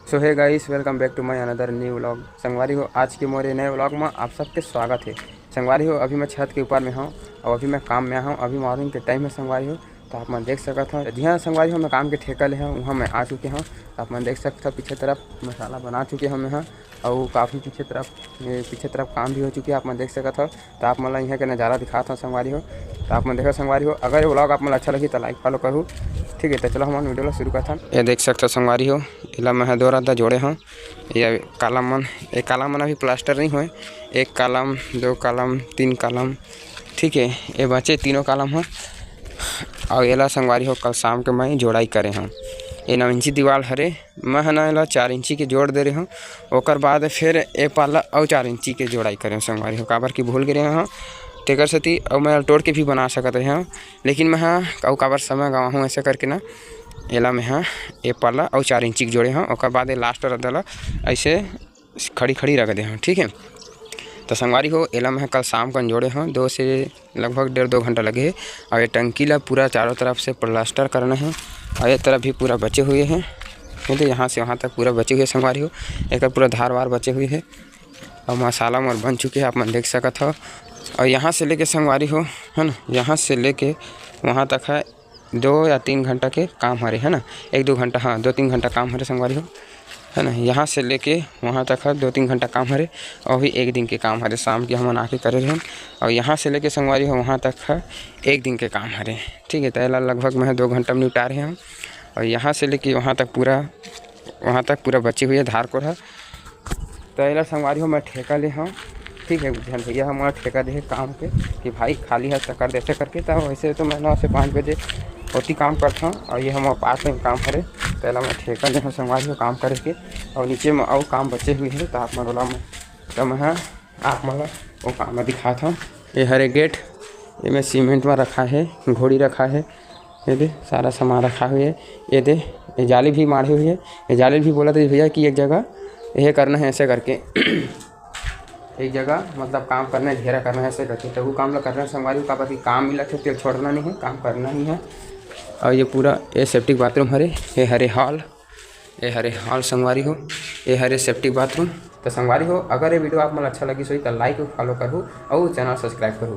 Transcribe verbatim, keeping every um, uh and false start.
So hey guys, welcome back to my another new vlog। संगवारी हो, आज के मोर ये नए vlog में आप सबके स्वागत है। संगवारी हो, अभी मैं छत के ऊपर में हूँ और अभी मैं काम में हूँ। अभी morning के time है संगवारी हो, तो आप मन देख सकत हो। जी हाँ संगवारी हो, मैं काम के ठेका ले हूँ, वहाँ मैं आ चुके हूँ। तो आप मन देख सकत हो पीछे तरफ मसाला बना चुके हूँ मैं, हाँ। और काफ़ी पीछे तरफ, ये पीछे तरफ काम भी हो चुके हैं, आप मन देख सकत हो। तो आप मन ला यहाँ के नज़ारा दिखात हूँ संगवारी हो। तो आप मन देखो संगवारी हो, अगर ये vlog आप मन ला अच्छा लगी तो like follow करू। ठीक है, तो चलो हम video ला शुरू करथन। ये देख सकत हो संगवारी हो, एला मैं ह दो रद्दा जोड़े हूँ। ये column मन, ये column मन अभी plaster नहीं होए। एक column, दो column, तीन column, ठीक है, ये बचे तीनों column ह। और एला संगवारी हो, कल शाम के मैं जोड़ाई करे हूँ। ये नौ इंची दीवार हरे, मैं ह ना एला चार इंची के जोड़ दे रहे हूँ। ओकर बाद फिर ए पाला अउ चार इंची के जोड़ाई करे हूँ संगवारी हो, काबर कि भूल गे रहे हूँ। तेकर सेती अउ मैं तोड़ के भी बना सकत रहे हूँ, लेकिन मैं ह अउ काबर समय गंवाहूँ ऐसे करके ना, एला मैं ह ए पाला अउ चार इंची के जोड़े हूँ। ओकर बाद ये last रद्दा ला ऐसे खड़ी खड़ी रख दे हूँ, ठीक है। तो संगवारी हो, एला मैं ह कल शाम कन जोड़े हूँ, दो से लगभग डेढ़ दो घंटा लगे हे। और ये टंकी ला पूरा चारों तरफ से plaster करना है और ये तरफ भी पूरा बचे हुए हैं। ये तो यहाँ से वहाँ तक पूरा बचे हुए संगवारी हो, एक पूरा धार वार बचे हुए है। और मसाला मोर बन चुके हैं, आप मन देख सकत हो। और यहाँ से लेके संगवारी हो, है ना, यहाँ से लेके वहाँ तक है दो या तीन घंटा के काम हरे, है ना, एक दो घंटा, हाँ, दो तीन घंटा काम हरे संगवारी हो, है ना। यहाँ से लेके वहाँ तक है दो तीन घंटा काम हरे, और भी एक दिन के काम हरे, शाम के हमन आके करे रहेन। और यहाँ से लेके संगवारी हो वहाँ तक है एक दिन के काम हरे, ठीक है। तो एला लगभग मैं दो घंटा में निपटा रहे हूँ। और यहाँ से लेके वहाँ तक पूरा, वहाँ तक पूरा बची हुई है धार कोर है। तो एला संगवारी हो मैं ठेका ले हूँ, ठीक है। एक झन भैया ह मोला ठेका दे हे काम के कि भाई खाली है तो कर दे ऐसे करके। तो वैसे तो मैं नौ से पाँच बजे ओती काम करता हूँ और ये हम पार्ट टाइम काम हरे। तो एला मैं ठेका ले हूँ संगवारी हो काम करे के, और नीचे में अउ काम बचे हुए है तो आप मन ओला मैं, तो मैं ह आप मन ला वो काम में दिखात हूँ। ये हरे गेट, ये में सीमेंट में रखा है, घोड़ी रखा है, ये दे सारा सामान रखा हुए है। ये दे, ये जाली भी माढ़े हुए है। ये जाली भी बोला था भैया कि एक जगह ये करना है ऐसे करके एक जगह मतलब काम करना है, घेरा करना है ऐसे करके, तो वो काम ला करना है संगवारी, काबर कि काम मिलत है तो छोड़ना नहीं है, काम करना ही है। और ये पूरा ये septic bathroom हरे, ये हरे hall, ये हरे hall संगवारी हो, ये हरे septic bathroom। तो संगवारी हो, अगर ये video आप मन अच्छा लगी होही तो like follow करहू और channel subscribe करहू।